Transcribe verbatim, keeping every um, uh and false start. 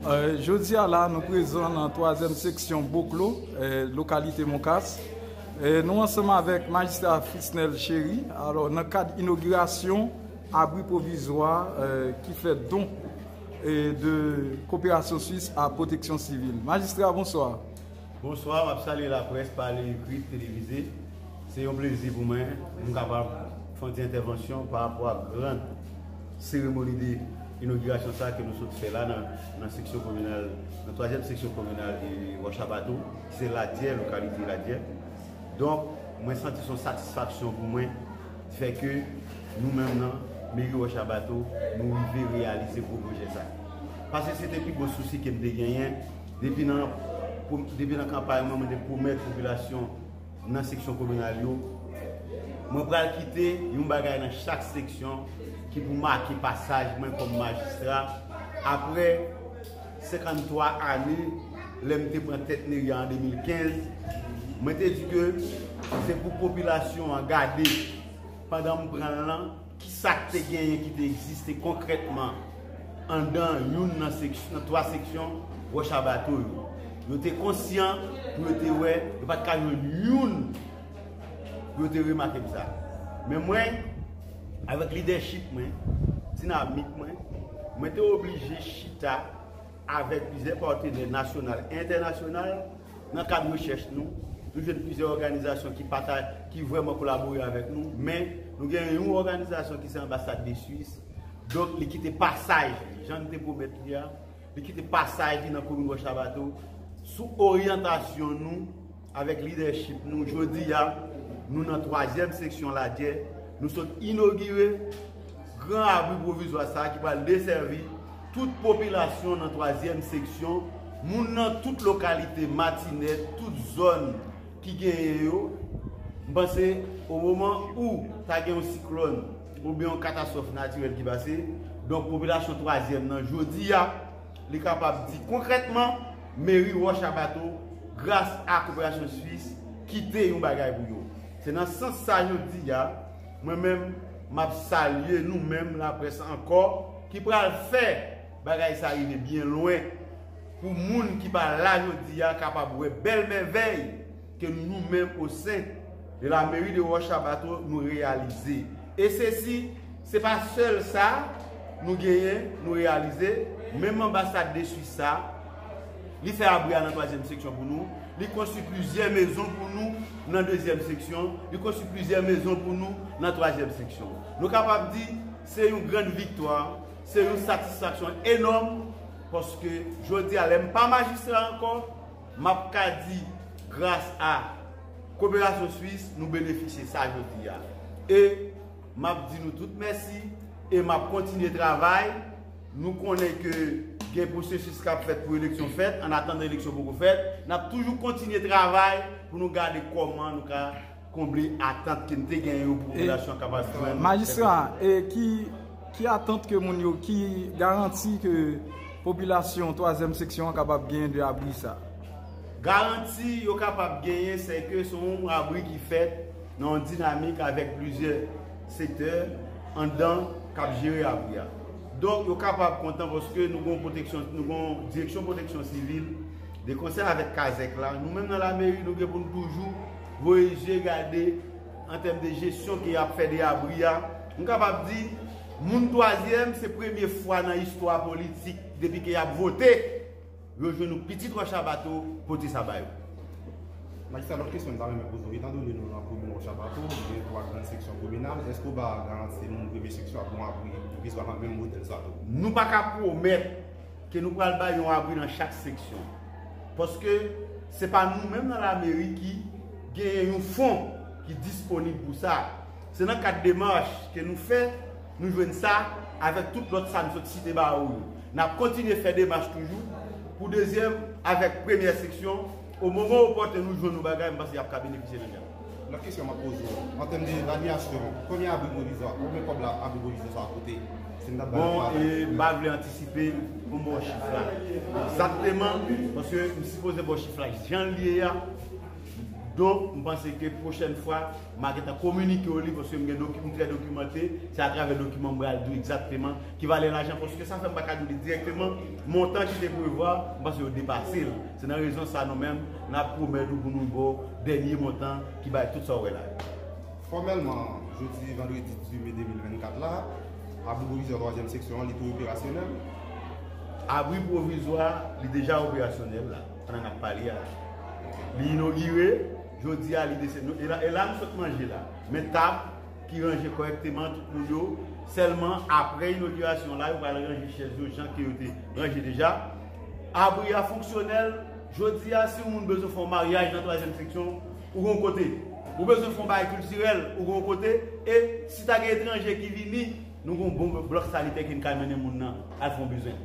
Jodi a la, nou prezan nan twazyèm seksyon Boklo, eh, lokalite Monkas. Eh, nou ansanm avèk majistra Frisnel Chéry, alò, nan kad inogirasyon abri pwovizwa, eh, ki fè don, eh, de Koperasyon Swis a Pwoteksyon Sivil. Majistra, bonswa. Bonswa, m ap salye laprès, pale, ekri, televize. Se yon plezi pou mwen, pou m kapab fè yon ti entèvansyon pa rapò a gran seremoni de inogirasyon sa ke nou sot fè la nan, nan seksyon kominal, nan twazyèm seksyon kominal e Wòch a Bato, ki se Ladyè, lokalite Ladyè. Donk, mwen santi se yon satisfaksyon pou mwen, fè ke nou menm nan meri Wòch a Bato, nou rive reyalize gwo pwojè sa. Paske se te pi gwo sousi ke m te genyen, depi nan, depi nan kanpay mwen, mwen te pwomèt popilasyon nan seksyon kominal yo, mwen pral kite yon bagay nan chak seksyon ki pou make pasaj mwen kòm majistra. Apre senkanntwa ane, lè m te pran tèt meri a an de mil kenz, mwen te di ke se pou popilasyon an gade, pandan m pran l lan, kisa k te genyen ki te egziste konkrètman anndan youn nan seksyon, nan twa seksyon Wòch a Bato yo. Yo te konsyan pou yo te wè, yo pa t ka jwenn youn pou yo te remake m sa. Men mwen, avèk lidèchip mwen, dinamik mwen, mwen te oblije chita avèk plizyè patenè nasyonal e entènasyonal. Nan kad rechèch nou, nou jwenn plizyè òganizasyon ki pata-, ki vrèman kolabore avèk nou, men nou gen yon òganizasyon ki se Anbasad de Swis. Donk, li kite pasaj li, jan n te pwomèt li a, li kite pasaj li nan komin Wòch a Bato, sou oryantasyon nou, avèk lidèchip nou. Jodi a, nou nan twazyèm seksyon Ladyè, nou sot inogire gran abri pwovizwa sa a ki pral desèvi tout popilasyon nan twazyèm seksyon, moun nan tout lokalite Matinèt, tout zòn ki genyen yo. M panse, o moman ou ta gen yon siklòn oubyen yon katastwòf natirèl ki pase, donk, popilasyon twazyèm nan, jodi a, li kapab di konkrètman, meri Wòch a Bato, gras a Koperasyon Swis, kite yon bagay pou yo. Se nan sans sa, jodi a, mwen menm, m ap salye nou menm, laprès ankò, ki pral fè bagay sa rive byen lwen, pou moun ki pa la jodi a kapab wè bèl mèvèy ke nou menm, o sen de la meri de Wòch a Bato, nou reyalize. E sesi, se pa sèl sa nou genyen, nou reyalize, menm Anbasad de Swis sa, li fè abri a nan twazyèm seksyon pou nou, li konstwi plizyè mezon pou nou nan dezyèm seksyon, li konstwi plizyè mezon pou nou nan twazyèm seksyon. Nou kapab di, se yon grann viktwa, se yon satisfaksyon enòm, paske jodi a, lè m pa majistra ankò, m ap ka di, gras a Koperasyon Swis, nou benefisye sa jodi a. E m ap di nou tout mèsi, e m ap kontinye travay. Nou konnen ke gen pwosesis k ap fèt pou eleksyon fèt, an atandan eleksyon poko fèt, n ap toujou kontinye travay pou nou gade kòman nou ka konble atant ke n te genyen yo pou popilasyon an kapab jwenn. Majistra, e ki, ki atant ke moun yo, ki garanti ke popilasyon twazyèm seksyon an kapab genyen de abri sa? Garanti yo kapab genyen, se ke se yon abri ki fèt nan yon dinamik avèk plizyè sektè anndan k ap jere abri a. Donk, yo kapab kontan paske nou gon pwoteksyon, nou gon direksyon pwoteksyon sivil, de konsè avèk kazèk la. Nou menm nan lameri, nou gen pou n toujou voye je gade an tèm de jesyon ke y ap fè de abri a. M kapab di, moun twazyèm, se premye fwa nan istwa politik, depi ke y ap vote, yo jwenn yon pitit Wòch a Bato, pote sa ba yo. Majistra, lòt kesyon m ta renmen poze w, etandone nou nan komin Wòch a Bato, nou gen twa grann seksyon kominal, èske w ba garanti se moun premye seksyon ap gon abri pwovizwa nan menm modèl sa tou? Nou pa ka pwomèt ke nou pral bay yon abri nan chak seksyon. Paske se pa nou menm nan lameri ki genyen yon fon ki disponib pou sa. Se nan kad demach ke nou fè, nou jwenn sa avèk tout lòt sa m sot site ba ou yo. N ap kontinye fè demach toujou pou dezyèm avèk premyè seksyon. O moman opòten nou jwenn yon bagay, m panse y ap ka benefisye nan djab. Lòt kesyon m ap poze w, an tèm de evalyasyon, konbyen abri pwovizwa, konbyen kòb la abri pwovizwa sa a koute? Si n ta bay yon... Bon, e, m pa vle antisipe pou m ba w chif la egzakteman, paske m sipoze ba w chif la jan l ye a. Donk, m panse ke pwochèn fwa, m a gentan kominike w li, paske m gen doki-, m trè dokimante, se atravè dokiman m pral di w egzakteman ki valè lajan, paske sa fè m pa ka di w li dirèkteman, montan ki te prevwa, m panse yo depase l. Se nan rezon sa nou menm, n ap pwomèt ou pou nou ba w dènye montan ki bay tout sa w wè la yo. Fòmèlman, jodi vandredi di me de mil vennkat la, abri pwovizwa twazyèm seksyon an, li tou operasyonèl? Abri pwovizwa, li deja operasyonèl la, pandan n ap pale a. Li inogire, jodi a, li dese-, nou, e la, e la nou sot manje la. Men tab ki ranje kòrèkteman, tout moun yo, sèlman apre inogirasyon la, yo pral ranje chèz yo jan ke yo te ranje deja. Abri a fonksyonèl, jodi a, si yon moun bezwen fè yon maryaj nan twazyèm seksyon, ou gon kote. Ou bezwen fè yon bagay kiltirèl, ou gon kote. E si ta gen etranje ki vini, nou gon bon blòk sanitè ke n ka mennen moun nan al fè yon bezwen.